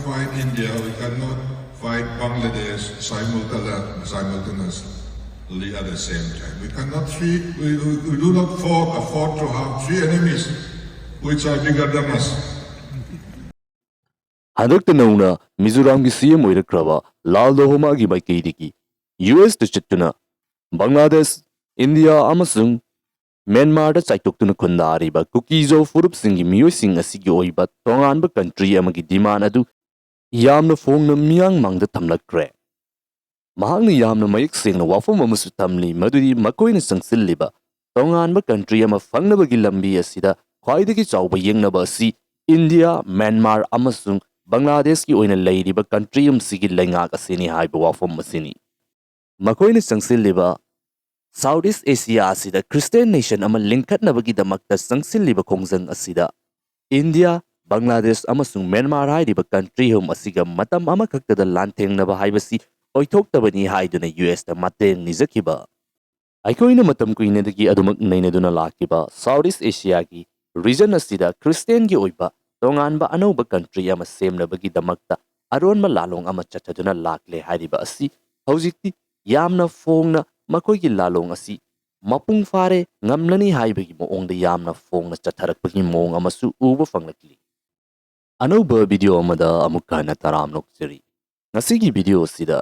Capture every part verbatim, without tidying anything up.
fight India, we cannot fight Bangladesh simultane-, simultaneously at the same time. We cannot three, we, we, we do not afford, afford to have three enemies which are bigger than us. ꯍꯟꯗꯛꯇ ꯅꯧꯅ ꯃꯤꯖꯣꯔꯥꯝꯒꯤ ꯁꯤ M ꯑꯣꯏꯔꯛꯈ꯭ꯔꯕ ꯂꯥꯜ ꯗꯣꯍꯣꯃꯥꯒꯤ ꯃꯥꯏꯀꯩꯗꯒꯤ U ꯑꯦꯁꯇ ꯆꯠꯇꯨꯅ Bangladesh, India ꯑꯃꯁꯨꯡ ꯃ꯭ꯌꯥꯟꯃꯥꯔꯗ ꯆꯥꯏꯊꯣꯛꯇꯨꯅ ꯈꯨꯟꯗꯥꯔꯤꯕ ꯀꯨꯀꯤꯖꯣ ꯐꯨꯔꯨꯞꯁꯤꯡꯒꯤ ꯃꯤꯑꯣꯏꯁꯤꯡ ꯑꯁꯤꯒꯤ ꯑꯣꯏꯕ ꯇꯣꯉꯥꯟꯕ ꯀꯟꯇ꯭ꯔꯤ ꯑꯃꯒꯤ ꯗꯤꯃꯥꯟ ꯑꯗꯨ ꯌꯥꯝꯅ ꯐꯣꯡꯅ ꯃꯤꯌꯥꯝ ꯃꯥꯡꯗ ꯊꯝꯂꯛꯈ꯭ꯔꯦ꯫ ꯃꯍꯥꯛꯅ ꯌꯥꯝꯅ ꯃꯌꯦꯛ ꯁꯦꯡꯅ ꯋꯥꯐꯝ ꯑꯃꯁꯨ ꯊꯝꯂꯤ, ꯃꯗꯨꯗꯤ ꯃꯈꯣꯏꯅ ꯆꯪꯁꯤꯜꯂꯤꯕ ꯇꯣꯉꯥꯟꯕ ꯀꯟꯇ꯭ꯔꯤ ꯑꯃ ꯐꯪꯅꯕꯒꯤ ꯂꯝꯕꯤ ꯑꯁꯤꯗ ꯈ꯭ꯋꯥꯏꯗꯒꯤ ꯆꯥꯎꯕ ꯌꯦꯛꯅꯕ ꯑꯁꯤ ꯏꯟꯗꯤꯌꯥ, ꯃ꯭ꯌꯥꯟꯃꯥꯔ ꯑꯃꯁꯨꯡ ꯕꯪꯒ꯭ꯂꯥꯗꯦꯁꯀꯤ ꯑꯣꯏꯅ ꯂꯩꯔꯤꯕ ꯀꯟꯇ꯭ꯔꯤ ꯑꯃꯁꯤꯒꯤ ꯂꯩꯉꯥꯛ ꯑꯁꯤꯅꯤ ꯍꯥꯏꯕ ꯋꯥꯐꯝ ꯑꯁꯤꯅꯤ꯫ ꯃꯈꯣꯏꯅ ꯆꯪꯁꯤꯜꯂꯤꯕ ꯁꯥꯎꯠ ꯏꯁ ꯑꯦꯁꯤꯌꯥ ꯑꯁꯤꯗ ꯈ꯭ꯔꯤꯁꯇꯤꯌꯥꯟ ꯅꯦꯁꯟ ꯑꯃ ꯂꯤꯡꯈꯠꯅꯕꯒꯤꯗꯃꯛꯇ ꯆꯪꯁꯤꯜꯂꯤꯕ ꯈꯣꯡꯖꯪ ꯑꯁꯤꯗ ꯏꯟꯗꯤꯌꯥ, ꯕꯪꯒ꯭ꯂꯥꯗꯦꯁ ꯑꯃꯁꯨꯡ ꯃ꯭ꯌꯥꯟꯃꯥꯔ ꯍꯥꯏꯔꯤꯕ ꯀꯟꯇ꯭ꯔꯤ ꯑꯍꯨꯝ ꯑꯁꯤꯒ ꯃꯇꯝ ꯑꯃꯈꯛꯇꯗ ꯂꯥꯟꯊꯦꯡꯅꯕ ꯍꯥꯏꯕꯁꯤ ꯑꯣꯏꯊꯣꯛꯇꯕꯅꯤ ꯍꯥꯏꯗꯨꯅ ꯌꯨ ꯑꯦꯁꯇ ꯃꯇꯦꯡ ꯅꯤꯖꯈꯤꯕ꯫ ꯑꯩꯈꯣꯏꯅ ꯃꯇꯝ ꯀꯨꯏꯅꯗꯒꯤ ꯑꯗꯨꯃꯛ ꯅꯩꯅꯗꯨꯅ ꯂꯥꯛꯈꯤꯕ ꯁꯥꯎꯠ ꯏꯁ ꯑꯦꯁꯤꯌꯥꯒꯤ ꯔꯤꯖꯟ ꯑꯁꯤꯗ ꯈ꯭ꯔꯤꯁꯇꯤꯌꯥꯟꯒꯤ ꯑꯣꯏꯕ ꯇꯣꯉꯥꯟꯕ ꯑꯅꯧꯕ ꯀꯟꯇ꯭ꯔꯤ ꯑꯃ ꯁꯦꯝꯅꯕꯒꯤꯗꯃꯛꯇ ꯑꯔꯣꯟꯕ ꯂꯥꯂꯣꯡ ꯑꯃ ꯆꯠꯊꯗꯨꯅ ꯂꯥꯛꯂꯦ ꯍꯥꯏꯔꯤꯕ ꯑꯁꯤ ꯍꯧꯖꯤꯛꯇꯤ ꯌꯥꯝꯅ ꯐꯣꯡꯅ ꯃꯈꯣꯏꯒꯤ ꯂꯥꯂꯣꯡ ꯑꯁꯤ ꯃꯄꯨꯡ ꯐꯥꯔꯦ, ꯉꯝꯂꯅꯤ ꯍꯥꯏꯕꯒꯤ ꯃꯑꯣꯡꯗ ꯌꯥꯝꯅ ꯐꯣꯡꯅ ꯆꯠꯊꯔꯛꯄꯒꯤ ꯃꯑꯣꯡ ꯑꯃꯁꯨ ꯎꯕ ꯐꯪꯂꯛꯂꯤ꯫ ꯑꯅꯧꯕ ꯚꯤꯗꯤꯑꯣ ꯑꯃꯗ ꯑꯃꯨꯛꯀ ꯍꯟꯅ ꯇꯔꯥꯝꯅ ꯑꯣꯛꯆꯔꯤ꯫ ꯉꯁꯤꯒꯤ ꯚꯤꯗꯤꯑꯣ ꯑꯁꯤꯗ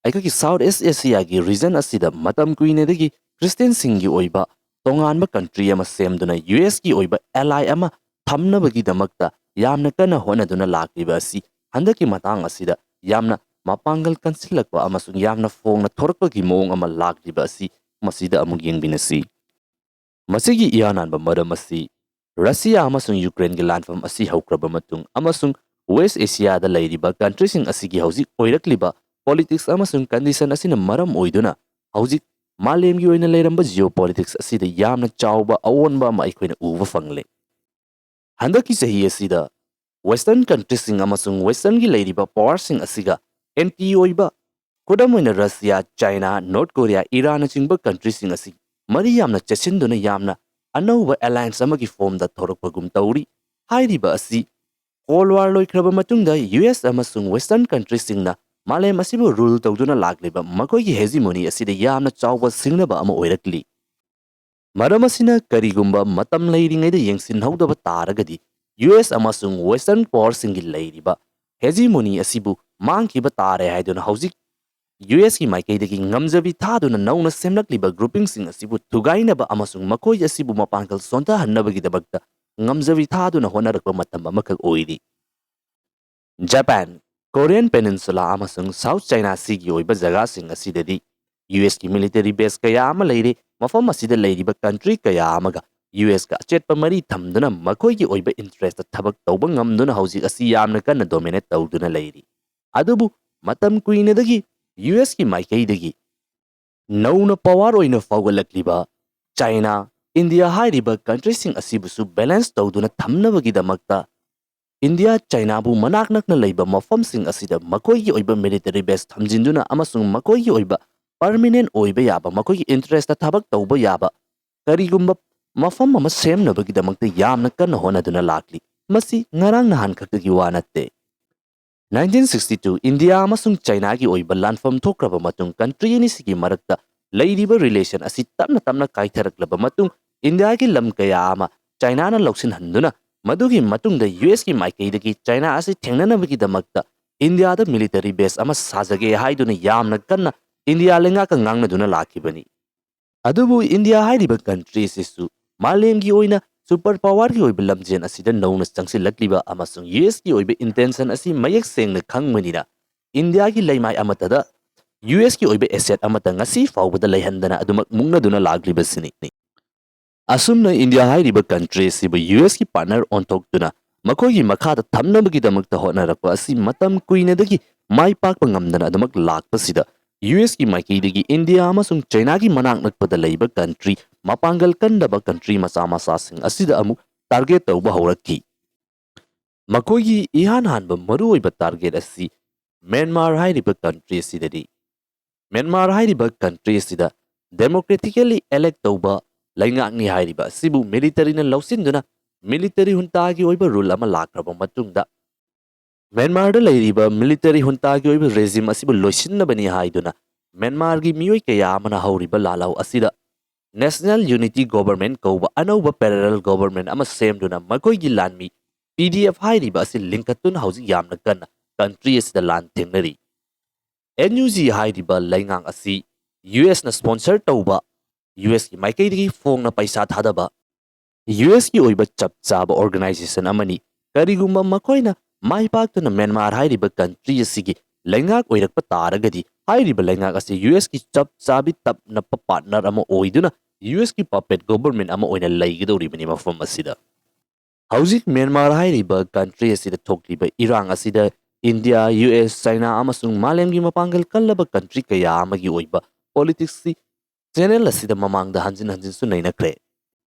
ꯑꯩꯈꯣꯏꯒꯤ ꯁꯥꯎꯠ ꯏꯁ ꯑꯦꯁꯤꯌꯥꯒꯤ ꯔꯤꯖꯟ ꯑꯁꯤꯗ ꯃꯇꯝ ꯀꯨꯏꯅꯗꯒꯤ ꯈ꯭ꯔꯤꯁꯇꯤꯌꯥꯟꯁꯤꯡꯒꯤ ꯑꯣꯏꯕ ꯇꯣꯉꯥꯟꯕ ꯀꯟꯇ꯭ꯔꯤ ꯑꯃ ꯁꯦꯝꯗꯨꯅ ꯌꯨ ꯑꯦꯁꯀꯤ ꯑꯣꯏꯕ ꯑꯦꯂꯥꯏ ꯑꯃ ꯊꯝꯅꯕꯒꯤꯗꯃꯛꯇ ꯌꯥꯝꯅ ꯀꯟꯅ ꯍꯣꯠꯅꯗꯨꯅ ꯂꯥꯛꯂꯤꯕ ꯑꯁꯤ ꯍꯟꯗꯛꯀꯤ ꯃꯇꯥꯡ ꯑꯁꯤꯗ ꯌꯥꯝꯅ ꯃꯄꯥꯡꯒꯜ ꯀꯟꯁꯤꯜꯂꯛꯄ ꯑꯃꯁꯨꯡ ꯌꯥꯝꯅ ꯐꯣꯡꯅ ꯊꯣꯔꯛꯄꯒꯤ ꯃꯑꯣꯡ ꯑꯃ ꯂꯥꯛꯂꯤꯕ ꯑꯁꯤ ꯃꯁꯤꯗ ꯑꯃꯨꯛ ꯌꯦꯡꯃꯤꯟꯅꯁꯤ꯫ ꯃꯁꯤꯒꯤ ꯏꯍꯥꯟ ꯍꯥꯟꯕ ꯃꯔꯝ ꯑꯁꯤ ꯔꯁꯤꯌꯥ ꯑꯃꯁꯨꯡ ꯌꯨꯀ꯭ꯔꯦꯟꯒꯤ ꯂꯥꯟꯐꯝ ꯑꯁꯤ ꯍꯧꯈ꯭ꯔꯕ ꯃꯇꯨꯡ ꯑꯃꯁꯨꯡ ꯋꯦꯁ ꯑꯦꯁꯤꯌꯥꯗ ꯂꯩꯔꯤꯕ ꯀꯟꯇ꯭ꯔꯤꯁꯤꯡ ꯑꯁꯤꯒꯤ ꯍꯧꯖꯤꯛ ꯑꯣꯏꯔꯛꯂꯤꯕ ꯄꯣꯂꯤꯇꯤꯛꯁ ꯑꯃꯁꯨꯡ ꯀꯟꯗꯤꯁꯟ ꯑꯁꯤꯅ ꯃꯔꯝ ꯑꯣꯏꯗꯨꯅ ꯍꯧꯖꯤꯛ ꯃꯥꯂꯦꯝꯒꯤ ꯑꯣꯏꯅ ꯂꯩꯔꯝꯕ ꯖꯤꯑꯣ ꯄꯣꯂꯤꯇꯤꯛꯁ ꯑꯁꯤꯗ ꯌꯥꯝꯅ ꯆꯥꯎꯕ ꯑꯑꯣꯟꯕ ꯑꯃ ꯑꯩꯈꯣꯏꯅ ꯎꯕ ꯐꯪꯂꯦ꯫ ꯍꯟꯗꯛꯀꯤ ꯆꯍꯤ ꯑꯁꯤꯗ ꯋꯦꯁꯇꯔꯟ ꯀꯟꯇ꯭ꯔꯤꯁꯤꯡ ꯑꯃꯁꯨꯡ ꯋꯦꯁꯇꯔꯟꯒꯤ ꯂꯩꯔꯤꯕ ꯄꯥꯋꯔꯁꯤꯡ ꯑꯁꯤꯒ ꯑꯦꯟꯇꯤ ꯑꯣꯏꯕ, ꯈꯨꯗꯝ ꯑꯣꯏꯅ ꯔꯁꯤꯌꯥ, ꯆꯥꯏꯅꯥ, ꯅꯣꯔꯠ ꯀꯣꯔꯤꯌꯥ, ꯏꯔꯥꯟꯅꯆꯤꯡꯕ ꯀꯟꯇ꯭ꯔꯤꯁꯤꯡ ꯑꯁꯤ ꯃꯔꯤ ꯌꯥꯝꯅ ꯆꯦꯠꯁꯤꯟꯗꯨꯅ ꯌꯥꯝꯅ ꯑꯅꯧꯕ ꯑꯦꯂꯥꯏꯟꯁ ꯑꯃꯒꯤ ꯐꯣꯝꯗ ꯊꯣꯔꯛꯄꯒꯨꯝ ꯇꯧꯔꯤ꯫ ꯍꯥꯏꯔꯤꯕ ꯑꯁꯤ Cold War ꯂꯣꯏꯈ꯭ꯔꯕ ꯃꯇꯨꯡꯗ ꯌꯨ ꯑꯦꯁ ꯑꯃꯁꯨꯡ Western countryꯁꯤꯡꯅ ꯃꯥꯂꯦꯝ ꯑꯁꯤꯕꯨ rule ꯇꯧꯗꯨꯅ ꯂꯥꯛꯂꯤꯕ ꯃꯈꯣꯏꯒꯤ hegemony ꯑꯁꯤꯗ ꯌꯥꯝꯅ ꯆꯥꯎꯕ ꯁꯤꯡꯅꯕ ꯑꯃ ꯑꯣꯏꯔꯛꯂꯤ꯫ ꯃꯔꯝ ꯑꯁꯤꯅ ꯀꯔꯤꯒꯨꯝꯕ ꯃꯇꯝ ꯂꯩꯔꯤꯉꯩꯗ ꯌꯦꯡꯁꯤꯟꯍꯧꯗꯕ ꯇꯥꯔꯒꯗꯤ ꯌꯨ ꯑꯦꯁ ꯑꯃꯁꯨꯡ Western powerꯁꯤꯡꯒꯤ ꯂꯩꯔꯤꯕ hegemony ꯑꯁꯤꯕꯨ ꯃꯥꯡꯈꯤꯕ ꯇꯥꯔꯦ ꯍꯥꯏꯗꯨꯅ ꯍꯧꯖꯤꯛ ꯌꯨ ꯑꯦꯁꯀꯤ ꯃꯥꯏꯀꯩꯗꯒꯤ ꯉꯝꯖꯕꯤ ꯊꯥꯗꯨꯅ ꯅꯧꯅ ꯁꯦꯝꯂꯛꯂꯤꯕ groupingꯁꯤꯡ ꯑꯁꯤꯕꯨ ꯊꯨꯒꯥꯏꯅꯕ ꯑꯃꯁꯨꯡ ꯃꯈꯣꯏ ꯑꯁꯤꯕꯨ ꯃꯄꯥꯡꯒꯜ ꯁꯣꯟꯊꯍꯟꯅꯕꯒꯤꯗꯃꯛꯇ ꯉꯝꯖꯕꯤ ꯊꯥꯗꯨꯅ ꯍꯣꯠꯅꯔꯛꯄ ꯃꯇꯝ ꯑꯃꯈꯛ ꯑꯣꯏꯔꯤ꯫ ꯖꯄꯥꯟ, Korean Peninsula ꯑꯃꯁꯨꯡ South China Seaꯒꯤ ꯑꯣꯏꯕ ꯖꯒꯥꯁꯤꯡ ꯑꯁꯤꯗꯗꯤ ꯌꯨ ꯑꯦꯁꯀꯤ military base ꯀꯌꯥ ꯑꯃ ꯂꯩꯔꯤ꯫ ꯃꯐꯝ ꯑꯁꯤꯗ ꯂꯩꯔꯤꯕ country ꯀꯌꯥ ꯑꯃꯒ ꯌꯨ ꯑꯦꯁꯀ ꯑꯆꯦꯠꯄ ꯃꯔꯤ ꯊꯝꯗꯨꯅ ꯃꯈꯣꯏꯒꯤ ꯑꯣꯏꯕ interestꯇ ꯊꯕꯛ ꯇꯧꯕ ꯉꯝꯗꯨꯅ ꯍꯧꯖꯤꯛ ꯑꯁꯤ ꯌꯥꯝꯅ ꯀꯟꯅ dominate ꯇꯧꯗꯨꯅ ꯂꯩꯔꯤ꯫ ꯑꯗꯨꯕꯨ ꯃꯇꯝ ꯀꯨꯏꯅꯗꯒꯤ ꯌꯨ ꯑꯦꯁꯀꯤ ꯃꯥꯏꯀꯩꯗꯒꯤ ꯅꯧꯅ power ꯑꯣꯏꯅ ꯐꯥꯎꯒꯠꯂꯛꯂꯤꯕ ꯆꯥꯏꯅꯥ, ꯏꯟꯗꯤꯌꯥ ꯍꯥꯏꯔꯤꯕ countryꯁꯤꯡ ꯑꯁꯤꯕꯨꯁꯨ balance ꯇꯧꯗꯨꯅ ꯊꯝꯅꯕꯒꯤꯗꯃꯛꯇ ꯏꯟꯗꯤꯌꯥ ꯆꯥꯏꯅꯥꯕꯨ ꯃꯅꯥꯛ ꯅꯛꯅ ꯂꯩꯕ ꯃꯐꯝꯁꯤꯡ ꯑꯁꯤꯗ ꯃꯈꯣꯏꯒꯤ ꯑꯣꯏꯕ military base ꯊꯝꯖꯤꯟꯗꯨꯅ ꯑꯃꯁꯨꯡ ꯃꯈꯣꯏꯒꯤ ꯑꯣꯏꯕ permanent ꯑꯣꯏꯕ ꯌꯥꯕ, ꯃꯈꯣꯏꯒꯤ interestꯇ ꯊꯕꯛ ꯇꯧꯕ ꯌꯥꯕ ꯀꯔꯤꯒꯨꯝꯕ ꯃꯐꯝ ꯑꯃ ꯁꯦꯝꯅꯕꯒꯤꯗꯃꯛꯇ ꯌꯥꯝꯅ ꯀꯟꯅ ꯍꯣꯠꯅꯗꯨꯅ ꯂꯥꯛꯂꯤ꯫ ꯃꯁꯤ ꯉꯔꯥꯡ ꯅꯍꯥꯟ ꯈꯛꯇꯒꯤ ꯋꯥ ꯅꯠꯇꯦ꯫ Nineteen sixty two ꯏꯟꯗꯤꯌꯥ ꯑꯃꯁꯨꯡ ꯆꯥꯏꯅꯥꯒꯤ ꯑꯣꯏꯕ ꯂꯥꯟꯐꯝ ꯊꯣꯛꯈ꯭ꯔꯕ ꯃꯇꯨꯡ country ꯑꯅꯤꯁꯤꯒꯤ ꯃꯔꯛꯇ ꯂꯩꯔꯤꯕ relation ꯑꯁꯤ ꯇꯞꯅ ꯇꯞꯅ ꯀꯥꯏꯊꯔꯛꯂꯕ ꯃꯇꯨꯡ ꯏꯟꯗꯤꯌꯥꯒꯤ ꯂꯝ ꯀꯌꯥ ꯑꯃ ꯆꯥꯏꯅꯥꯅ ꯂꯧꯁꯤꯟꯍꯟꯗꯨꯅ ꯃꯗꯨꯒꯤ ꯃꯇꯨꯡꯗ ꯌꯨ ꯑꯦꯁꯀꯤ ꯃꯥꯏꯀꯩꯗꯒꯤ ꯆꯥꯏꯅꯥ ꯑꯁꯤ ꯊꯦꯡꯅꯅꯕꯒꯤꯗꯃꯛꯇ ꯏꯟꯗꯤꯌꯥꯗ military base ꯑꯃ ꯁꯥꯖꯒꯦ ꯍꯥꯏꯗꯨꯅ ꯌꯥꯝꯅ ꯀꯟꯅ ꯏꯟꯗꯤꯌꯥ ꯂꯩꯉꯥꯛꯀ ꯉꯥꯡꯅꯗꯨꯅ ꯂꯥꯛꯈꯤꯕꯅꯤ꯫ ꯑꯗꯨꯕꯨ ꯏꯟꯗꯤꯌꯥ ꯍꯥꯏꯔꯤꯕ country ꯑꯁꯤꯁꯨ ꯃꯥꯂꯦꯝꯒꯤ ꯑꯣꯏꯅ super powerꯒꯤ ꯑꯣꯏꯕ ꯂꯝꯖꯦꯜ ꯑꯁꯤꯗ ꯅꯧꯅ ꯆꯪꯁꯤꯜꯂꯛꯂꯤꯕ ꯑꯃꯁꯨꯡ ꯌꯨ ꯑꯦꯁꯀꯤ ꯑꯣꯏꯕ intention ꯑꯁꯤ ꯃꯌꯦꯛ ꯁꯦꯡꯅ ꯈꯪꯕꯅꯤꯅ ꯏꯟꯗꯤꯌꯥꯒꯤ ꯂꯩꯃꯥꯏ ꯑꯃꯠꯇꯗ ꯌꯨ ꯑꯦꯁꯀꯤ ꯑꯣꯏꯕ asset ꯑꯃꯠꯇ ꯉꯁꯤ ꯐꯥꯎꯕꯗ ꯂꯩꯍꯟꯗꯅ ꯑꯗꯨꯃꯛ ꯃꯨꯛꯅꯗꯨꯅ ꯂꯥꯛꯂꯤꯕꯁꯤꯅꯤ꯫ ꯑꯁꯨꯝꯅ ꯏꯟꯗꯤꯌꯥ ꯍꯥꯏꯔꯤꯕ country ꯑꯁꯤꯕꯨ ꯌꯨ ꯑꯦꯁꯀꯤ partner ꯑꯣꯟꯊꯣꯛꯇꯨꯅ ꯃꯈꯣꯏꯒꯤ ꯃꯈꯥꯗ ꯊꯝꯅꯕꯒꯤꯗꯃꯛꯇ ꯍꯣꯠꯅꯔꯛꯄ ꯑꯁꯤ ꯃꯇꯝ ꯀꯨꯏꯅꯗꯒꯤ ꯃꯥꯏ ꯄꯥꯛꯄ ꯉꯝꯗꯅ ꯑꯗꯨꯃꯛ ꯂꯥꯛꯄꯁꯤꯗ ꯌꯨ ꯑꯦꯁꯀꯤ ꯃꯥꯏꯀꯩꯗꯒꯤ ꯏꯟꯗꯤꯌꯥ ꯑꯃꯁꯨꯡ ꯆꯥꯏꯅꯥꯒꯤ ꯃꯅꯥꯛ ꯅꯛꯄꯗ ꯂꯩꯕ country ꯃꯄꯥꯡꯒꯜ ꯀꯟꯗꯕ country ꯃꯆꯥ ꯃꯆꯥꯁꯤꯡ ꯑꯁꯤꯗ ꯑꯃꯨꯛ target ꯇꯧꯕ ꯍꯧꯔꯛꯈꯤ꯫ ꯃꯈꯣꯏꯒꯤ ꯏꯍꯥꯟ ꯍꯥꯟꯕ ꯃꯔꯨꯑꯣꯏꯕ target ꯑꯁꯤ ꯃ꯭ꯌꯥꯟꯃꯥꯔ ꯍꯥꯏꯔꯤꯕ country ꯑꯁꯤꯗꯅꯤ꯫ ꯃ꯭ꯌꯥꯟꯃꯥꯔ ꯍꯥꯏꯔꯤꯕ country ꯑꯁꯤꯗ democratically elect ꯇꯧꯕ ꯂꯩꯉꯥꯛꯅꯤ ꯍꯥꯏꯔꯤꯕ ꯑꯁꯤꯕꯨ militaryꯅ ꯂꯧꯁꯤꯟꯗꯨꯅ ꯃꯤꯂꯤꯇꯔꯤ ꯍꯨꯟꯇꯥꯒꯤ ꯑꯣꯏꯕ ꯔꯨꯜ ꯑꯃ ꯂꯥꯛꯈ꯭ꯔꯕ ꯃꯇꯨꯡꯗ, ꯃ꯭ꯌꯥꯟꯃꯥꯔꯗ ꯂꯩꯔꯤꯕ ꯃꯤꯂꯤꯇꯔꯤ ꯍꯨꯟꯇꯥꯒꯤ ꯑꯣꯏꯕ ꯔꯦꯖꯤꯝ ꯑꯁꯤꯕꯨ ꯂꯣꯏꯁꯤꯟꯅꯕꯅꯤ ꯍꯥꯏꯗꯨꯅ ꯃ꯭ꯌꯥꯟꯃꯥꯔꯒꯤ ꯃꯤꯑꯣꯏ ꯀꯌꯥ ꯑꯃꯅ ꯍꯧꯔꯤꯕ ꯂꯥꯜꯍꯧ ꯑꯁꯤꯗ National Unity Government ꯀꯧꯕ ꯑꯅꯧꯕ parallel government ꯑꯃ ꯁꯦꯝꯗꯨꯅ ꯃꯈꯣꯏꯒꯤ ꯂꯥꯟꯃꯤ P D F ꯍꯥꯏꯔꯤꯕ ꯑꯁꯤ ꯂꯤꯡꯈꯠꯇꯨꯅ ꯍꯧꯖꯤꯛ ꯌꯥꯝꯅ ꯀꯟꯅ ꯀꯟꯇ꯭ꯔꯤ ꯑꯁꯤꯗ ꯂꯥꯟ ꯊꯦꯡꯅꯔꯤ꯫ N U G ꯍꯥꯏꯔꯤꯕ ꯂꯩꯉꯥꯛ ꯑꯁꯤ U S ꯅ sponsor ꯇꯧꯕ, U S ꯀꯤ ꯃꯥꯏꯀꯩꯗꯒꯤ ꯐꯣꯡꯅ ꯄꯩꯁꯥ ꯊꯥꯗꯕ, U S ꯀꯤ ꯑꯣꯏꯕ ꯆꯞ ꯆꯥꯕ organization ꯑꯃꯅꯤ꯫ ꯀꯔꯤꯒꯨꯝꯕ ꯃꯈꯣꯏꯅ ꯃꯥꯏ ꯄꯥꯛꯇꯨꯅ ꯃ꯭ꯌꯥꯟꯃꯥꯔ ꯍꯥꯏꯔꯤꯕ ꯀꯟꯇ꯭ꯔꯤ ꯑꯁꯤꯒꯤ ꯂꯩꯉꯥꯛ ꯑꯣꯏꯔꯛꯄ ꯇꯥꯔꯒꯗꯤ, ꯍꯥꯏꯔꯤꯕ ꯂꯩꯉꯥꯛ ꯑꯁꯤ U S ꯀꯤ ꯆꯞ ꯆꯥꯕꯤ ꯇꯞ ꯅꯞꯄ partner ꯑꯃ ꯑꯣꯏꯗꯨꯅ U S ꯀꯤ puppet government ꯑꯃ ꯑꯣꯏꯅ ꯂꯩꯒꯗꯧꯔꯤꯕꯅꯤ ꯃꯐꯝ ꯑꯁꯤꯗ꯫ ꯍꯧꯖꯤꯛ ꯃ꯭ꯌꯥꯟꯃꯥꯔ ꯍꯥꯏꯔꯤꯕ ꯀꯟꯇ꯭ꯔꯤ ꯑꯁꯤꯗ ꯊꯣꯛꯂꯤꯕ ꯏꯔꯥꯡ ꯑꯁꯤꯗ ꯏꯟꯗꯤꯌꯥ, U S, ꯆꯥꯏꯅꯥ ꯑꯃꯁꯨꯡ ꯃꯥꯂꯦꯝꯒꯤ ꯃꯄꯥꯡꯒꯜ ꯀꯜꯂꯕ ꯀꯟꯇ꯭ꯔꯤ ꯀꯌꯥ ꯑꯃꯒꯤ ꯑꯣꯏꯕ politics ꯁꯤ channel ꯑꯁꯤꯗ ꯃꯃꯥꯡꯗ ꯍꯟꯖꯤꯟ ꯍꯟꯖꯤꯟꯁꯨ ꯅꯩꯅꯈ꯭ꯔꯦ꯫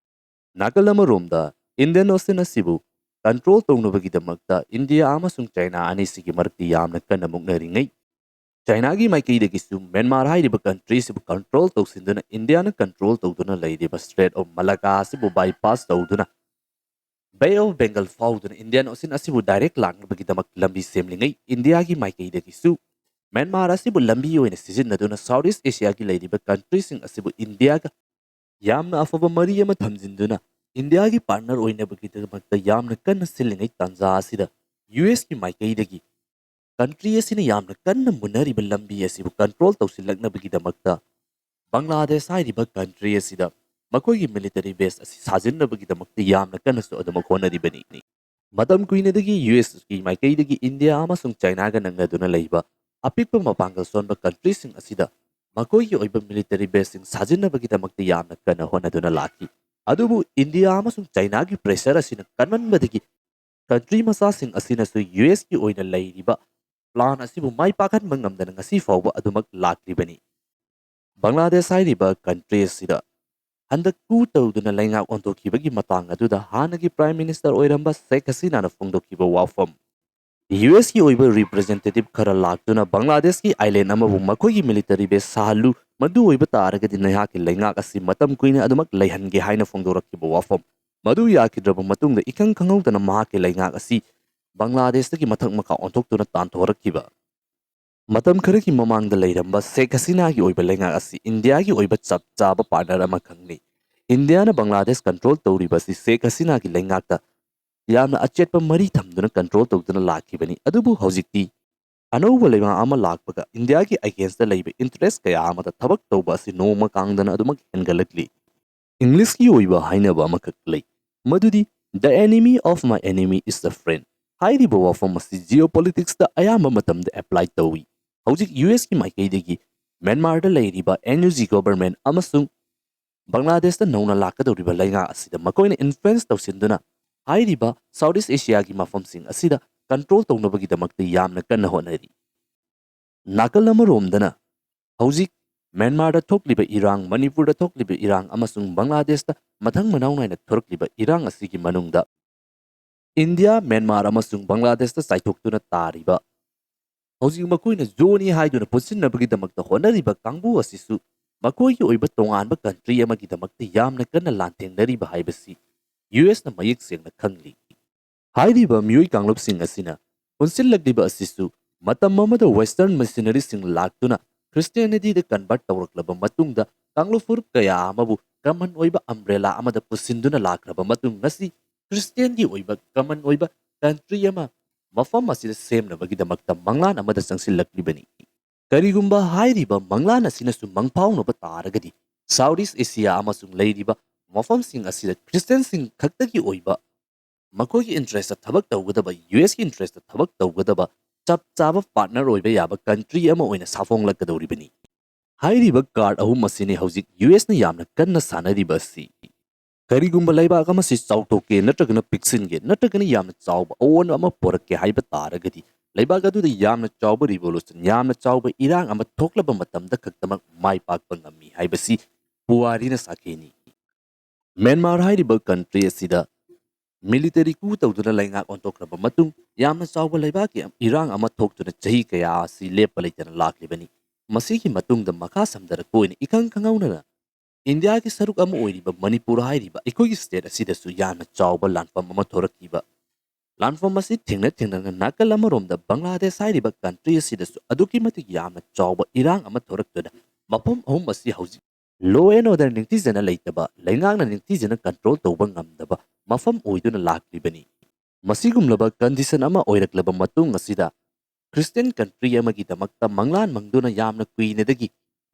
ꯅꯥꯀꯜ ꯑꯃꯔꯣꯝꯗ, Indian Ocean ꯑꯁꯤꯕꯨ control ꯇꯧꯅꯕꯒꯤꯗꯃꯛꯇ ꯏꯟꯗꯤꯌꯥ ꯑꯃꯁꯨꯡ ꯆꯥꯏꯅꯥ ꯑꯅꯤꯁꯤꯒꯤ ꯃꯔꯛꯇ ꯌꯥꯝꯅ ꯀꯟꯅ ꯃꯨꯛꯅꯔꯤꯉꯩ, ꯆꯥꯏꯅꯥꯒꯤ ꯃꯥꯏꯀꯩꯗꯒꯤꯁꯨ ꯃ꯭ꯌꯥꯟꯃꯥꯔ ꯍꯥꯏꯔꯤꯕ ꯀꯟꯇ꯭ꯔꯤꯁꯤꯕꯨ control ꯇꯧꯁꯤꯟꯗꯨꯅ ꯏꯟꯗꯤꯌꯥꯅ control ꯇꯧꯗꯨꯅ ꯂꯩꯔꯤꯕ Strait of Malacca ꯑꯁꯤꯕꯨ bypass ꯇꯧꯗꯨꯅ Bay of Bengal ꯐꯥꯎꯗꯨꯅ Indian Ocean ꯑꯁꯤꯕꯨ direct ꯂꯥꯛꯅꯕꯒꯤꯗꯃꯛ ꯂꯝꯕꯤ ꯁꯦꯝꯂꯤꯉꯩ, ꯏꯟꯗꯤꯌꯥꯒꯤ ꯃꯥꯏꯀꯩꯗꯒꯤꯁꯨ ꯃ꯭ꯌꯥꯟꯃꯥꯔ ꯑꯁꯤꯕꯨ ꯂꯝꯕꯤ ꯑꯣꯏꯅ ꯁꯤꯖꯤꯟꯅꯗꯨꯅ South East Asiaꯒꯤ ꯂꯩꯔꯤꯕ ꯀꯟꯇ꯭ꯔꯤꯁꯤꯡ ꯑꯁꯤꯕꯨ ꯏꯟꯗꯤꯌꯥꯒ ꯌꯥꯝꯅ ꯑꯐꯕ ꯃꯔꯤ ꯑꯃ ꯊꯝꯖꯤꯟꯗꯨꯅ ꯏꯟꯗꯤꯌꯥꯒꯤ partner ꯑꯣꯏꯅꯕꯒꯤꯗꯃꯛꯇ ꯌꯥꯝꯅ ꯀꯟꯅ ꯁꯤꯜꯂꯤꯉꯩ ꯇꯥꯟꯖꯥ ꯑꯁꯤꯗ U S ꯀꯤ ꯃꯥꯏꯀꯩꯗꯒꯤ ꯀꯟꯇ꯭ꯔꯤ ꯑꯁꯤꯅ ꯌꯥꯝꯅ ꯀꯟꯅ ꯃꯨꯟꯅꯔꯤꯕ ꯂꯝꯕꯤ ꯑꯁꯤꯕꯨ control ꯇꯧꯁꯤꯜꯂꯛꯅꯕꯒꯤꯗꯃꯛꯇ ꯕꯪꯒ꯭ꯂꯥꯗꯦꯁ ꯍꯥꯏꯔꯤꯕ ꯀꯟꯇ꯭ꯔꯤ ꯑꯁꯤꯗ ꯃꯈꯣꯏꯒꯤ military base ꯑꯁꯤ ꯁꯥꯖꯤꯟꯅꯕꯒꯤꯗꯃꯛꯇ ꯌꯥꯝꯅ ꯀꯟꯅꯁꯨ ꯑꯗꯨꯃꯛ ꯍꯣꯠꯅꯔꯤꯕꯅꯤ꯫ ꯃꯇꯝ ꯀꯨꯏꯅꯗꯒꯤ U S ꯀꯤ ꯃꯥꯏꯀꯩꯗꯒꯤ ꯏꯟꯗꯤꯌꯥ ꯑꯃꯁꯨꯡ ꯆꯥꯏꯅꯥꯒ ꯅꯛꯅꯗꯨꯅ ꯂꯩꯕ ꯑꯄꯤꯛꯄ ꯃꯄꯥꯡꯒꯜ ꯁꯣꯟꯕ ꯀꯟꯇ꯭ꯔꯤꯁꯤꯡ ꯑꯁꯤꯗ ꯃꯈꯣꯏꯒꯤ ꯑꯣꯏꯕ military baseꯁꯤꯡ ꯁꯥꯖꯤꯟꯅꯕꯒꯤꯗꯃꯛꯇ ꯌꯥꯝꯅ ꯀꯟꯅ ꯍꯣꯠꯅꯗꯨꯅ ꯂꯥꯛꯈꯤ꯫ ꯑꯗꯨꯕꯨ ꯏꯟꯗꯤꯌꯥ ꯑꯃꯁꯨꯡ ꯆꯥꯏꯅꯥꯒꯤ pressure ꯑꯁꯤꯅ ꯀꯟꯃꯟꯕꯗꯒꯤ ꯀꯟꯇ꯭ꯔꯤ ꯃꯆꯥꯁꯤꯡ ꯑꯁꯤꯅꯁꯨ U S ꯀꯤ ꯑꯣꯏꯅ ꯂꯩꯔꯤꯕ plan ꯑꯁꯤꯕꯨ ꯃꯥꯏ ꯄꯥꯛꯍꯟꯕ ꯉꯝꯗꯅ ꯉꯁꯤ ꯐꯥꯎꯕ ꯑꯗꯨꯃꯛ ꯂꯥꯛꯂꯤꯕꯅꯤ꯫ ꯕꯪꯒ꯭ꯂꯥꯗꯦꯁ ꯍꯥꯏꯔꯤꯕ ꯀꯟꯇ꯭ꯔꯤ ꯑꯁꯤꯗ ꯍꯟꯗꯛ coup ꯇꯧꯗꯨꯅ ꯂꯩꯉꯥꯛ ꯑꯣꯟꯊꯣꯛꯈꯤꯕꯒꯤ ꯃꯇꯥꯡ ꯑꯗꯨꯗ ꯍꯥꯟꯅꯒꯤ Prime Minister ꯑꯣꯏꯔꯝꯕ ꯁꯦꯈ ꯍꯁꯤꯅꯥꯅ ꯐꯣꯡꯗꯣꯛꯈꯤꯕ ꯋꯥꯐꯝ, U S ꯀꯤ ꯑꯣꯏꯕ representative ꯈꯔ ꯂꯥꯛꯇꯨꯅ ꯕꯪꯒ꯭ꯂꯥꯗꯦꯁꯀꯤ island ꯑꯃꯕꯨ ꯃꯈꯣꯏꯒꯤ military base ꯁꯥꯍꯜꯂꯨ, ꯃꯗꯨ ꯑꯣꯏꯕ ꯇꯥꯔꯒꯗꯤ ꯅꯍꯥꯛꯀꯤ ꯂꯩꯉꯥꯛ ꯑꯁꯤ ꯃꯇꯝ ꯀꯨꯏꯅ ꯑꯗꯨꯃꯛ ꯂꯩꯍꯟꯒꯦ ꯍꯥꯏꯅ ꯐꯣꯡꯗꯣꯔꯛꯈꯤꯕ ꯋꯥꯐꯝ ꯃꯗꯨ ꯌꯥꯈꯤꯗ꯭ꯔꯕ ꯃꯇꯨꯡꯗ ꯏꯈꯪ ꯈꯪꯍꯧꯗꯅ ꯃꯍꯥꯛꯀꯤ ꯂꯩꯉꯥꯛ ꯑꯁꯤ ꯕꯪꯒ꯭ꯂꯥꯗꯦꯁꯇꯒꯤ ꯃꯊꯛ ꯃꯈꯥ ꯑꯣꯟꯊꯣꯛꯇꯨꯅ ꯇꯥꯟꯊꯣꯔꯛꯈꯤꯕ꯫ ꯃꯇꯝ ꯈꯔꯒꯤ ꯃꯃꯥꯡꯗ ꯂꯩꯔꯝꯕ ꯁꯦꯈ ꯍꯁꯤꯅꯥꯒꯤ ꯑꯣꯏꯕ ꯂꯩꯉꯥꯛ ꯑꯁꯤ ꯏꯟꯗꯤꯌꯥꯒꯤ ꯑꯣꯏꯕ ꯆꯞ ꯆꯥꯕ ꯄꯥꯔꯠꯅꯔ ꯑꯃ ꯈꯪꯅꯩ꯫ ꯏꯟꯗꯤꯌꯥꯅ ꯕꯪꯒ꯭ꯂꯥꯗꯦꯁ ꯀꯟꯇ꯭ꯔꯣꯜ ꯇꯧꯔꯤꯕ ꯑꯁꯤ ꯁꯦꯈ ꯍꯁꯤꯅꯥꯒꯤ ꯂꯩꯉꯥꯛꯇ ꯌꯥꯝꯅ ꯑꯆꯦꯠꯄ ꯃꯔꯤ ꯊꯝꯗꯨꯅ ꯀꯟꯇ꯭ꯔꯣꯜ ꯇꯧꯗꯨꯅ ꯂꯥꯛꯈꯤꯕꯅꯤ꯫ ꯑꯗꯨꯕꯨ ꯍꯧꯖꯤꯛꯇꯤ ꯑꯅꯧꯕ ꯂꯩꯉꯥꯛ ꯑꯃ ꯂꯥꯛꯄꯒ ꯏꯟꯗꯤꯌꯥꯒꯤ ꯑꯒꯦꯟꯁꯇ ꯂꯩꯕ ꯏꯟꯇꯔꯦꯁ ꯀꯌꯥ ꯑꯃꯗ ꯊꯕꯛ ꯇꯧꯕ ꯑꯁꯤ ꯅꯣꯡꯃ ꯀꯥꯡꯗꯅ ꯑꯗꯨꯃꯛ ꯍꯦꯟꯒꯠꯂꯛꯂꯤ꯫ ꯏꯪꯂꯤꯁꯀꯤ ꯑꯣꯏꯕ ꯍꯥꯏꯅꯕ ꯑꯃꯈꯛ ꯂꯩ, ꯃꯗꯨꯗꯤ "The enemy of my enemy is the friend"꯫ ꯍꯥꯏꯔꯤꯕ ꯋꯥꯐꯝ ꯑꯁꯤ ꯖꯤꯑꯣꯄꯣꯂꯤꯇꯤꯛꯁꯇ ꯑꯌꯥꯝꯕ ꯃꯇꯝꯗ ꯑꯦꯄ꯭ꯂꯥꯏ ꯇꯧꯏ꯫ ꯍꯧꯖꯤꯛ ꯌꯨ ꯑꯦꯁꯀꯤ ꯃꯥꯏꯀꯩꯗꯒꯤ ꯃ꯭ꯌꯥꯟꯃꯥꯔꯗ ꯂꯩꯔꯤꯕ ꯑꯦꯟ ꯌꯨ ꯖꯤ ꯒꯣꯚꯔꯟꯃꯦꯟꯠ ꯑꯃꯁꯨꯡ ꯕꯪꯒ꯭ꯂꯥꯗꯦꯁꯇ ꯅꯧꯅ ꯂꯥꯛꯀꯗꯧꯔꯤꯕ ꯂꯩꯉꯥꯛ ꯑꯁꯤꯗ ꯃꯈꯣꯏꯅ ꯏꯟꯐ꯭ꯂꯨꯌꯦꯟꯁ ꯇꯧꯁꯤꯟꯗꯨꯅ ꯍꯥꯏꯔꯤꯕ ꯁꯥꯎꯠ ꯏꯁ ꯑꯦꯁꯤꯌꯥꯒꯤ ꯃꯐꯝꯁꯤꯡ ꯑꯁꯤꯗ ꯀꯟꯇ꯭ꯔꯣꯜ ꯇꯧꯅꯕꯒꯤꯗꯃꯛꯇ ꯌꯥꯝꯅ ꯀꯟꯅ ꯍꯣꯠꯅꯔꯤ꯫ ꯅꯥꯀꯜ ꯑꯃꯔꯣꯝꯗꯅ ꯍꯧꯖꯤꯛ ꯃ꯭ꯌꯥꯟꯃꯥꯔꯗ ꯊꯣꯛꯂꯤꯕ ꯏꯔꯥꯡ, ꯃꯅꯤꯄꯨꯔꯗ ꯊꯣꯛꯂꯤꯕ ꯏꯔꯥꯡ ꯑꯃꯁꯨꯡ ꯕꯪꯒ꯭ꯂꯥꯗꯦꯁꯇ ꯃꯊꯪ ꯃꯅꯥꯎ ꯅꯥꯏꯅ ꯊꯣꯔꯛꯂꯤꯕ ꯏꯔꯥꯡ ꯑꯁꯤꯒꯤ ꯃꯅꯨꯡꯗ ꯏꯟꯗꯤꯌꯥ, ꯃ꯭ꯌꯥꯟꯃꯥꯔ ꯑꯃꯁꯨꯡ ꯕꯪꯒ꯭ꯂꯥꯗꯦꯁꯇ ꯆꯥꯏꯊꯣꯛꯇꯨꯅ ꯇꯥꯔꯤꯕ, ꯍꯧꯖꯤꯛ ꯃꯈꯣꯏꯅ ꯖꯣꯅꯤ ꯍꯥꯏꯗꯨꯅ ꯄꯨꯟꯁꯤꯟꯅꯕꯒꯤꯗꯃꯛꯇ ꯍꯣꯠꯅꯔꯤꯕ ꯀꯥꯡꯕꯨ ꯑꯁꯤꯁꯨ ꯃꯈꯣꯏꯒꯤ ꯑꯣꯏꯕ ꯇꯣꯉꯥꯟꯕ ꯀꯟꯇ꯭ꯔꯤ ꯑꯃꯒꯤꯗꯃꯛꯇ ꯌꯥꯝꯅ ꯀꯟꯅ ꯂꯥꯟꯊꯦꯡꯅꯔꯤꯕ ꯍꯥꯏꯕꯁꯤ ꯌꯨ ꯑꯦꯁꯅ ꯃꯌꯦꯛ ꯁꯦꯡꯅ ꯈꯪꯂꯤ꯫ ꯍꯥꯏꯔꯤꯕ ꯃꯤꯑꯣꯏ ꯀꯥꯡꯂꯨꯞꯁꯤꯡ ꯑꯁꯤꯅ ꯄꯨꯟꯁꯤꯜꯂꯛꯂꯤꯕ ꯑꯁꯤꯁꯨ ꯃꯇꯝ ꯑꯃꯗ ꯋꯦꯁꯇꯔꯟ ꯃꯤꯁꯅꯔꯤꯁꯤꯡ ꯂꯥꯛꯇꯨꯅ ꯈ꯭ꯔꯤꯁꯇꯤꯌꯥꯅꯤꯇꯤꯗ ꯀꯟꯚꯔꯠ ꯇꯧꯔꯛꯂꯕ ꯃꯇꯨꯡꯗ ꯀꯥꯡꯂꯨꯞ ꯐꯨꯔꯨꯞ ꯀꯌꯥ ꯑꯃꯕꯨ ꯀꯃꯟ ꯑꯣꯏꯕ ꯑꯝꯕ꯭ꯔꯦꯂꯥ ꯑꯃꯗ ꯄꯨꯟꯁꯤꯟꯗꯨꯅ ꯂꯥꯛꯈ꯭ꯔꯕ ꯃꯇꯨꯡ ꯉꯁꯤ ꯈ꯭ꯔꯤꯁꯇꯤꯌꯥꯟꯒꯤ ꯑꯣꯏꯕ ꯀꯃꯟ ꯑꯣꯏꯕ ꯀꯟꯇ꯭ꯔꯤ ꯑꯃ ꯃꯐꯝ ꯑꯁꯤꯗ ꯁꯦꯝꯅꯕꯒꯤꯗꯃꯛꯇ ꯃꯪꯂꯥꯟ ꯑꯃꯗ ꯆꯪꯁꯤꯜꯂꯛꯂꯤꯕꯅꯤ꯫ ꯀꯔꯤꯒꯨꯝꯕ ꯍꯥꯏꯔꯤꯕ ꯃꯪꯂꯥꯟ ꯑꯁꯤꯅꯁꯨ ꯃꯪꯐꯥꯎꯅꯕ ꯇꯥꯔꯒꯗꯤ ꯁꯥꯎꯠ ꯏꯁ ꯑꯦꯁꯤꯌꯥ ꯑꯃꯁꯨꯡ ꯂꯩꯔꯤꯕ ꯃꯐꯝꯁꯤꯡ ꯑꯁꯤꯗ ꯈ꯭ꯔꯤꯁꯇꯤꯌꯥꯟꯁꯤꯡ ꯈꯛꯇꯒꯤ ꯑꯣꯏꯕ ꯃꯈꯣꯏꯒꯤ ꯏꯟꯇꯔꯦꯁꯇ ꯊꯕꯛ ꯇꯧꯒꯗꯕ, ꯌꯨ ꯑꯦꯁꯀꯤ ꯏꯟꯇꯔꯦꯁꯇ ꯊꯕꯛ ꯇꯧꯒꯗꯕ ꯆꯞ ꯆꯥꯕ ꯄꯥꯔꯠꯅꯔ ꯑꯣꯏꯕ ꯌꯥꯕ ꯀꯟꯇ꯭ꯔꯤ ꯑꯃ ꯑꯣꯏꯅ ꯁꯥꯐꯣꯡꯂꯛꯀꯗꯧꯔꯤꯕꯅꯤ꯫ ꯍꯥꯏꯔꯤꯕ ꯀꯥꯔꯗ ꯑꯍꯨꯝ ꯑꯁꯤꯅꯤ ꯍꯧꯖꯤꯛ ꯌꯨ ꯑꯦꯁꯅ ꯌꯥꯝꯅ ꯀꯟꯅ ꯁꯥꯟꯅꯔꯤꯕ ꯑꯁꯤ꯫ ꯀꯔꯤꯒꯨꯝꯕ ꯂꯩꯕꯥꯛ ꯑꯃꯁꯤ ꯆꯥꯎꯊꯣꯛꯀꯦ ꯅꯠꯇ꯭ꯔꯒꯅ ꯄꯤꯛꯁꯤꯟꯒꯦ ꯅꯠꯇ꯭ꯔꯒꯅ ꯌꯥꯝꯅ ꯆꯥꯎꯕ ꯑꯑꯣꯟꯕ ꯑꯃ ꯄꯨꯔꯛꯀꯦ ꯍꯥꯏꯕ ꯇꯥꯔꯒꯗꯤ ꯂꯩꯕꯥꯛ ꯑꯗꯨꯗ ꯌꯥꯝꯅ ꯆꯥꯎꯕ ꯔꯤꯚꯣꯂꯨꯁꯟ, ꯌꯥꯝꯅ ꯆꯥꯎꯕ ꯏꯔꯥꯡ ꯑꯃ ꯊꯣꯛꯂꯕ ꯃꯇꯝꯗ ꯈꯛꯇꯃꯛ ꯃꯥꯏ ꯄꯥꯛꯄ ꯉꯝꯃꯤ ꯍꯥꯏꯕꯁꯤ ꯄꯨꯋꯥꯔꯤꯅ ꯁꯥꯈꯤꯅꯤ꯫ ꯃ꯭ꯌꯥꯟꯃꯥꯔ ꯍꯥꯏꯔꯤꯕ ꯀꯟꯇ꯭ꯔꯤ ꯑꯁꯤꯗ ꯃꯤꯂꯤꯇꯔꯤ ꯀꯨ ꯇꯧꯗꯨꯅ ꯂꯩꯉꯥꯛ ꯑꯣꯟꯊꯣꯛꯈ꯭ꯔꯕ ꯃꯇꯨꯡ ꯌꯥꯝꯅ ꯆꯥꯎꯕ ꯂꯩꯕꯥꯛꯀꯤ ꯏꯔꯥꯡ ꯑꯃ ꯊꯣꯛꯇꯨꯅ ꯆꯍꯤ ꯀꯌꯥ ꯑꯁꯤ ꯂꯦꯞꯄ ꯂꯩꯇꯅ ꯂꯥꯛꯂꯤꯕꯅꯤ꯫ ꯃꯁꯤꯒꯤ ꯃꯇꯨꯡꯗ ꯃꯈꯥ ꯁꯝꯊꯔꯛꯄ ꯑꯣꯏꯅ ꯏꯈꯪ ꯈꯪꯍꯧꯗꯅ ꯏꯟꯗꯤꯌꯥꯒꯤ ꯁꯔꯨꯛ ꯑꯃ ꯑꯣꯏꯔꯤꯕ ꯃꯅꯤꯄꯨꯔ ꯍꯥꯏꯔꯤꯕ ꯑꯩꯈꯣꯏꯒꯤ ꯁ꯭ꯇꯦꯠ ꯑꯁꯤꯗꯁꯨ ꯌꯥꯝꯅ ꯆꯥꯎꯕ ꯂꯥꯟꯐꯝ ꯑꯃ ꯊꯣꯔꯛꯈꯤꯕ꯫ ꯂꯥꯟꯐꯝ ꯑꯁꯤ ꯊꯦꯡꯅ ꯊꯦꯡꯅꯅ ꯅꯥꯀꯜ ꯑꯃꯔꯣꯝꯗ ꯕꯪꯒ꯭ꯂꯥꯗꯦꯁ ꯍꯥꯏꯔꯤꯕ ꯀꯟꯇ꯭ꯔꯤ ꯑꯁꯤꯗꯁꯨ ꯑꯗꯨꯛꯀꯤ ꯃꯇꯤꯛ ꯌꯥꯝꯅ ꯆꯥꯎꯕ ꯏꯔꯥꯡ ꯑꯃ ꯊꯣꯔꯛꯇꯨꯅ ꯃꯐꯝ ꯑꯍꯨꯝ ꯑꯁꯤ ꯍꯧꯖꯤꯛ law and order ꯅꯤꯡꯊꯤꯖꯅ ꯂꯩꯇꯕ, ꯂꯩꯉꯥꯛꯅ ꯅꯤꯡꯊꯤꯖꯅ ꯀꯟꯇ꯭ꯔꯣꯜ ꯇꯧꯕ ꯉꯝꯗꯕ ꯃꯐꯝ ꯑꯣꯏꯗꯨꯅ ꯂꯥꯛꯂꯤꯕꯅꯤ꯫ ꯃꯁꯤꯒꯨꯝꯂꯕ ꯀꯟꯗꯤꯁꯟ ꯑꯃ ꯑꯣꯏꯔꯛꯂꯕ ꯃꯇꯨꯡ ꯑꯁꯤꯗ ꯈ꯭ꯔꯤꯁꯇꯤꯌꯟ ꯀꯟꯇ꯭ꯔꯤ ꯑꯃꯒꯤꯗꯃꯛꯇ ꯃꯪꯂꯥꯟ ꯃꯪꯗꯨꯅ ꯌꯥꯝꯅ ꯀꯨꯏꯅꯗꯒꯤ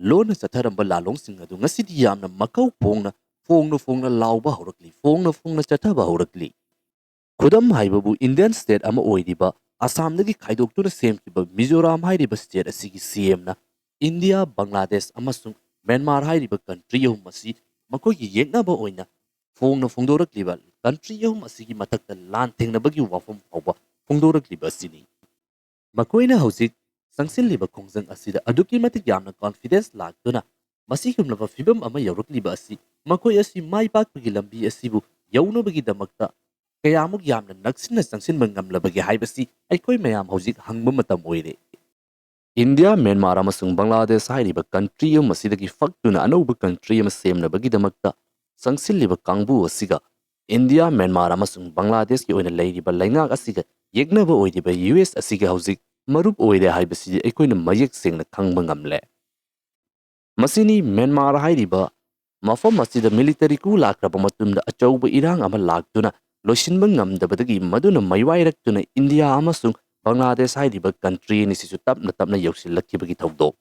ꯂꯣꯟꯅ ꯆꯠꯊꯔꯝꯕ ꯂꯥꯂꯣꯡꯁꯤꯡ ꯑꯗꯨ ꯉꯁꯤꯗꯤ ꯌꯥꯝꯅ ꯃꯀꯧ ꯐꯣꯡꯅ, ꯐꯣꯡꯅ ꯐꯣꯡꯅ ꯂꯥꯎꯕ ꯍꯧꯔꯛꯂꯤ, ꯐꯣꯡꯅ ꯐꯣꯡꯅ ꯆꯠꯊꯕ ꯍꯧꯔꯛꯂꯤ꯫ ꯈꯨꯗꯝ ꯍꯥꯏꯕꯕꯨ ꯏꯟꯗꯤꯌꯟ ꯁ꯭ꯇꯦꯠ ꯑꯃ ꯑꯣꯏꯔꯤꯕ ꯑꯁꯥꯝꯗꯒꯤ ꯈꯥꯏꯗꯣꯛꯇꯨꯅ ꯁꯦꯝꯈꯤꯕ ꯃꯤꯖꯣꯔꯥꯝ ꯍꯥꯏꯔꯤꯕ ꯁ꯭ꯇꯦꯠ ꯑꯁꯤꯒꯤ ꯁꯤ ꯑꯦꯝꯅ ꯏꯟꯗꯤꯌꯥ, ꯕꯪꯒ꯭ꯂꯥꯗꯦꯁ ꯑꯃꯁꯨꯡ ꯃ꯭ꯌꯥꯟꯃꯥꯔ ꯍꯥꯏꯔꯤꯕ ꯀꯟꯇ꯭ꯔꯤ ꯑꯍꯨꯝ ꯑꯁꯤ ꯃꯈꯣꯏꯒꯤ ꯌꯦꯛꯅꯕ ꯑꯣꯏꯅ ꯐꯣꯡꯅ ꯐꯣꯡꯗꯣꯔꯛꯂꯤꯕ ꯀꯟꯇ꯭ꯔꯤ ꯑꯍꯨꯝ ꯑꯁꯤꯒꯤ ꯃꯊꯛꯇ ꯂꯥꯟ ꯊꯦꯡꯅꯕꯒꯤ ꯋꯥꯐꯝ ꯐꯥꯎꯕ ꯐꯣꯡꯗꯣꯔꯛꯂꯤꯕ ꯑꯁꯤꯅꯤ꯫ ꯃꯈꯣꯏꯅ ꯍꯧꯖꯤꯛ ꯆꯪꯁꯤꯜꯂꯤꯕ ꯈꯣꯡꯖꯪ ꯑꯁꯤꯗ ꯑꯗꯨꯛꯀꯤ ꯃꯇꯤꯛ ꯌꯥꯝꯅ ꯀꯣꯟꯐꯤꯗꯦꯟꯁ ꯂꯥꯛꯇꯨꯅ ꯃꯁꯤꯒꯨꯝꯂꯕ ꯐꯤꯕꯝ ꯑꯃ ꯌꯧꯔꯛꯂꯤꯕ ꯑꯁꯤ ꯃꯈꯣꯏ ꯑꯁꯤ ꯃꯥꯏ ꯄꯥꯛꯄꯒꯤ ꯂꯝꯕꯤ ꯑꯁꯤꯕꯨ ꯌꯧꯅꯕꯒꯤꯗꯃꯛꯇ ꯀꯌꯥꯃꯨꯛ ꯌꯥꯝꯅ ꯅꯛꯁꯤꯟꯅ ꯆꯪꯁꯤꯟꯕ ꯉꯝꯂꯕꯒꯦ ꯍꯥꯏꯕꯁꯤ ꯑꯩꯈꯣꯏ ꯃꯌꯥꯝ ꯍꯧꯖꯤꯛ ꯍꯪꯕ ꯃꯇꯝ ꯑꯣꯏꯔꯦ꯫ ꯏꯟꯗꯤꯌꯥ, ꯃ꯭ꯌꯥꯟꯃꯥꯔ ꯑꯃꯁꯨꯡ ꯕꯪꯒ꯭ꯂꯥꯗꯦꯁ ꯍꯥꯏꯔꯤꯕ ꯀꯟꯇ꯭ꯔꯤ ꯑꯍꯨꯝ ꯑꯁꯤꯗꯒꯤ ꯐꯛꯇꯨꯅ ꯑꯅꯧꯕ ꯀꯟꯇ꯭ꯔꯤ ꯑꯃ ꯁꯦꯝꯅꯕꯒꯤꯗꯃꯛꯇ ꯆꯪꯁꯤꯜꯂꯤꯕ ꯀꯥꯡꯕꯨ ꯑꯁꯤꯒ ꯏꯟꯗꯤꯌꯥ, ꯃ꯭ꯌꯥꯟꯃꯥꯔ ꯑꯃꯁꯨꯡ ꯕꯪꯒ꯭ꯂꯥꯗꯦꯁꯀꯤ ꯑꯣꯏꯅ ꯂꯩꯔꯤꯕ ꯂꯩꯉꯥꯛ ꯑꯁꯤꯒ ꯌꯦꯛꯅꯕ ꯑꯣꯏꯔꯤꯕ ꯌꯨ ꯑꯦꯁ ꯑꯁꯤꯒ ꯍꯧꯖꯤꯛ ꯃꯔꯨꯞ ꯑꯣꯏꯔꯦ ꯍꯥꯏꯕꯁꯤ ꯑꯩꯈꯣꯏꯅ ꯃꯌꯦꯛ ꯁꯦꯡꯅ ꯈꯪꯕ ꯉꯝꯂꯦ꯫ ꯃꯁꯤꯅꯤ ꯃ꯭ꯌꯥꯟꯃꯥꯔ ꯍꯥꯏꯔꯤꯕ ꯃꯐꯝ ꯑꯁꯤꯗ ꯃꯤꯂꯤꯇꯔꯤ ꯀꯨ ꯂꯥꯛꯈ꯭ꯔꯕ ꯃꯇꯨꯡꯗ ꯑꯆꯧꯕ ꯏꯔꯥꯡ ꯑꯃ ꯂꯥꯛꯇꯨꯅ ꯂꯣꯏꯁꯤꯟꯕ ꯉꯝꯗꯕꯗꯒꯤ ꯃꯗꯨꯅ ꯃꯩꯋꯥꯏꯔꯛꯇꯨꯅ ꯏꯟꯗꯤꯌꯥ ꯑꯃꯁꯨꯡ ꯕꯪꯒ꯭ꯂꯥꯗꯦꯁ ꯍꯥꯏꯔꯤꯕ ꯀꯟꯇ꯭ꯔꯤ ꯑꯅꯤꯁꯤꯁꯨ ꯇꯞꯅ ꯇꯞꯅ ꯌꯧꯁꯤꯜꯂꯛꯈꯤꯕꯒꯤ ꯊꯧꯗꯣꯛ꯫